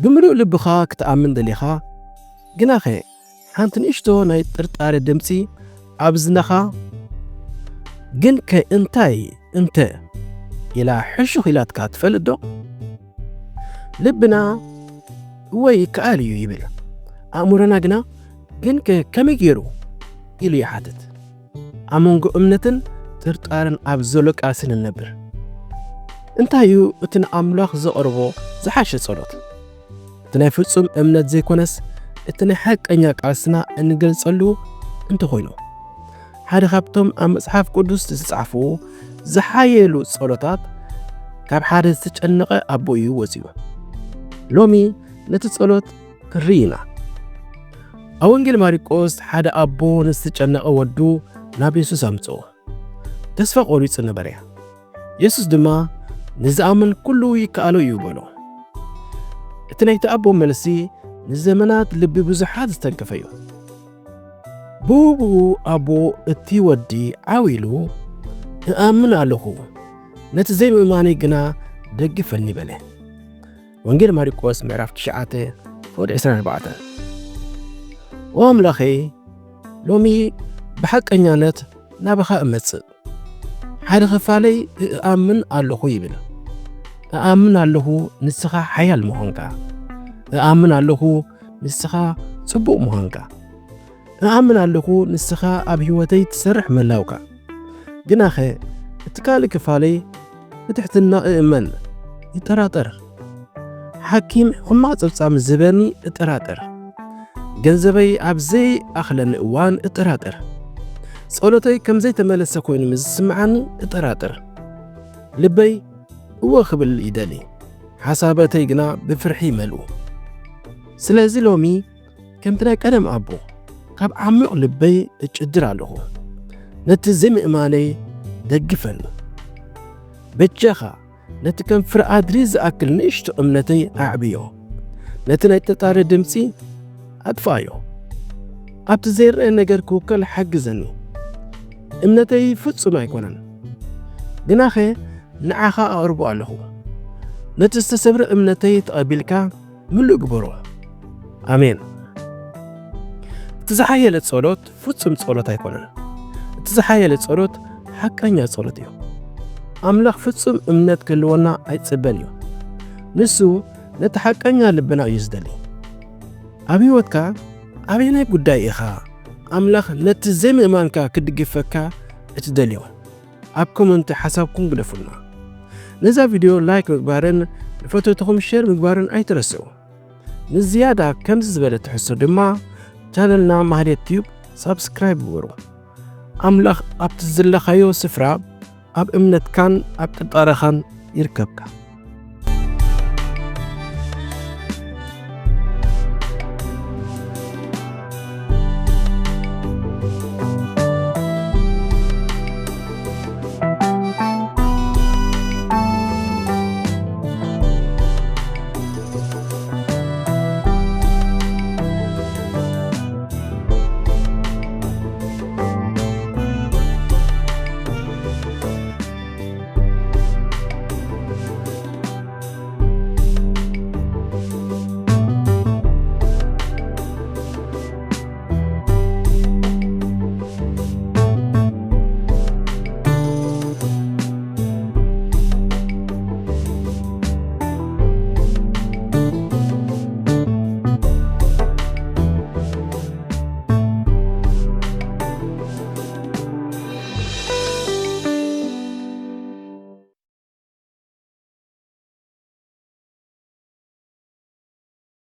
ብምሉእ ልብኻ ክትኣምን ደሊኻ፣ ግናኸ ሓንቲ ንእሽቶ ናይ ጥርጣረ ድምፂ ኣብ ዝነኻ፣ "ግንከ እንታይ እንተ?" ኢላ ሕሹኽ ኢላትካ ትፈልጥ ዶ? ልብና "እወ ይከኣል እዩ" ይብል። ኣእምሮና ግና "ግንከ ከመይ ገይሩ?" ኢሉ ይሓትት። ኣብ መንጎ እምነትን ጥርጣረን ኣብ ዘሎ ቃልሲ ንነብር። እንታይ እዩ እቲ ንኣምላኽ ዘቕርቦ ዝሓሸ ጸሎት? እቲ ናይ ፍጹም እምነት ዘይኮነስ፣ እቲ ናይ ሓቀኛ ቃልስና እንገልጸሉ እንተኾይኑ፣ ሓደ ካብቶም ኣብ መጽሓፍ ቅዱስ ዝተጻሕፉ ዝሓየሉ ጸሎታት ካብ ሓደ ዝተጨነቐ ኣቦ እዩ ወጺኡ። ሎሚ ነቲ ጸሎት ክንርኢ ኢና። ኣብ ወንጌል ማርቆስ ሓደ ኣቦ ንዝተጨነቐ ወዱ ናብ የሱስ ኣምጽኦ። ተስፋ ቆሪጹ ነበረ። የሱስ ድማ፣ "ንዝኣምን ኩሉ ይከኣሎ እዩ" በሎ። እቲ ናይቲ ኣቦ መልሲ ንዘመናት ልቢ ብዙሓት ዝተንከፈ እዩ። ብኡ ብኡ ኣቦ እቲ ወዲ ዓው ኢሉ፣ "እኣምን ኣለኹ፣ ነቲ ዘይምእማነይ ግና ደግፈኒ" በለ። ወንጌል ማርቆስ ምዕራፍ ትሽዓተ ፍቕዲ ዕስራን ኣርባዕተን። "ኦ ኣምላኸይ፣ ሎሚ ብሓቀኛነት ናባኻ እመጽእ። ሓደ ክፋለይ እኣምን ኣለኹ" ይብል። "እኣምን ኣለኹ ንስኻ ሓያል ምዃንካ። እኣምን ኣለኹ ንስኻ ጽቡቕ ምዃንካ። እኣምን ኣለኹ ንስኻ ኣብ ህይወተይ ትሰርሕ ምህላውካ። ግናኸ እቲ ካልእ ክፋለይ ብትሕትና እእመን፣ ይጠራጠር። ሓኪም ሕማቕ ጸብጻብ ዝህበኒ እጠራጠር። ገንዘበይ ኣብ ዘይኣኽለኒ እዋን እጠራጠር። ጸሎተይ ከም ዘይተመለሰ ኮይኑ ምስ ዝስምዓኒ እጠራጠር። ልበይ እወ ክብል ይደሊ፣ ሓሳባተይ ግና ብፍርሒ ይመልኡ። ስለዚ ሎሚ ከምቲ ናይ ቀደም ኣቦ ካብ ዓሚቕ ልበይ እጭድር ኣለኹ። ነቲ ዘይምእማነይ ደግፈኒ። በጃኻ ነቲ ከም ፍረ ኣድሪ ዝኣክል ንእሽቶ እምነተይ ኣዕብዮ። ነቲ ናይ ጥርጣረ ድምጺ ኣጥፍኣዮ። ኣብቲ ዘይረአ ነገር ክውከል ሓግዘኒ። እምነተይ ፍጹም ኣይኮነን፣ ግናኸ ንዓኻ ኣቕርቦ ኣለኹ። ነቲ ዝተሰብረ እምነተይ ተቐቢልካ ምሉእ ግበሮ። ኣሜን። እቲ ዝሓየለ ጸሎት ፍጹም ጸሎት ኣይኮነን። እቲ ዝሓየለ ጸሎት ሓቀኛ ጸሎት እዩ። ኣምላኽ ፍጹም እምነት ክህልወና ኣይጽበን እዩ። ንሱ ነቲ ሓቀኛ ልብና እዩ ዝደሊ። ኣብ ህይወትካ ኣበየናይ ጉዳይ ኢኻ ኣምላኽ ነቲ ዘይምእማንካ ክድግፈካ እትደልዮ? ኣብ ኮመንት ሓሳብኩም ግደፉልና። ነዛ ቪድዮ ላይክ ምግባርን ንፈተውትኹም ሼር ምግባርን ኣይትረስዑ። ንዝያዳ ከምዚ ዝበለ ትሕዝቶ ድማ ቻነልና ማህሌት ቲዩብ ሳብስክራይብ ግበሩ። ኣምላኽ ኣብቲ ዘለኻዮ ስፍራ ኣብ እምነትካን ኣብ ጥርጣረኻን ይርከብካ።